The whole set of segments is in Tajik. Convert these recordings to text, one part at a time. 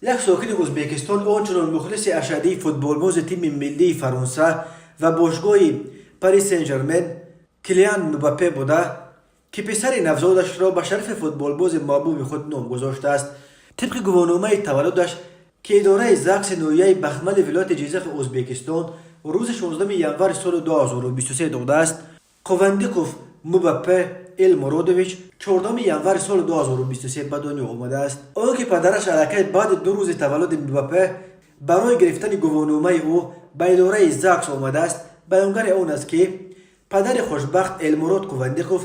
Як сокини Ӯзбекистон ончунон мухлиси ашаддии футболбози тими миллии Фаронса ва бошгоҳи Пари Сен-Жермен Килиан Мбаппе буда, ки писари навзодашро ба шарафи футболбози маҳбуби худ ном гузоштааст. Тибқи гувоҳномаи таваллудаш, ки идораи ЗАГСи ноҳияи Бахмали вилояти Ҷиззахи Ӯзбекистон рӯзи 16 январи соли 2023 додааст, Қувандиқов Мбаппе Элмуродович 4 январи соли 2023 ба дунё омадааст. Он ки падараш аллакай баъди 2 рӯзи таваллуди Мбаппе барои гирифтани гувоҳномаи ӯ ба идораи ЗАГС омадааст, баёнгари он аст, ки падари хушбахт Элмурод Қувандиқов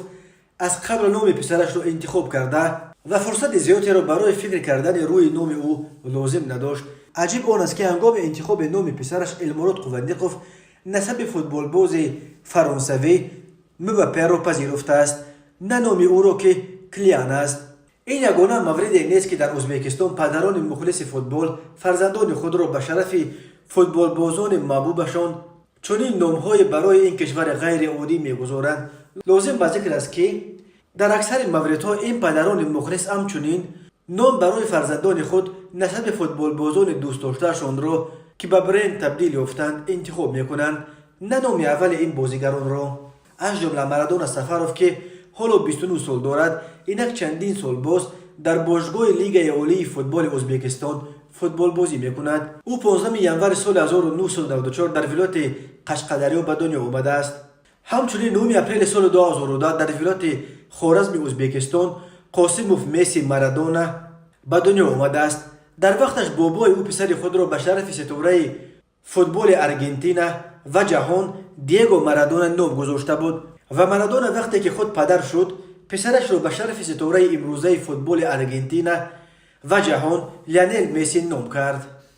аз қабл номи писарашро интихоб карда ва фурсати зиёдеро барои фикр кардани рӯи номи ӯ лозим надошт. Аҷиб он аст, ки ҳангоми интихоби номи писараш Элмурод Қувандиқов насаби футболбози фаронсавӣ Мбапперо пазируфтааст, на номи ӯро, ки Килиан аст. Ин ягона мавриде нест, ки дар Ӯзбекистон падарони мухлиси футбол фарзандони худро ба шарафи футболбозони маҳбубашон чунин номҳое барои ин кишвари ғайриоддӣ мегузоранд. Лозим ба зикр аст, ки дар аксари мавридҳо ин падарони мухлис ҳамчунин ном барои фарзандони худ насаби футболбозони дӯстдоштаашонро, ки ба бренд табдил ёфтанд, интихоб мекунанд, на номи аввали ин бозигаронро. Аз ҷумла Марадона Сафаров, ки ҳоло 29 сол дорад, инак чандин сол боз дар бошгоҳи Лигаи олии футболи Ӯзбекистон футболбозӣ мекунад. Ӯ 15 январи соли 1994 дар вилояти Қашқадарё ба дунё омадааст. Ҳамчунин 9 апрели соли 2010 дар вилояти Хоразми Ӯзбекистон Қосимов Месси Марадона ба дунё омадааст. Дар вақташ бобои ӯ писари худро ба шарафи ситораи футболи Аргентина ва ҷаҳон Диего Марадона ном гузошта буд ва Марадона вақте ки худ падар шуд, писарашро ба шарафи ситораи имрӯзаи футболи Аргентина ва ҷаҳон Лионел Месси ном кард.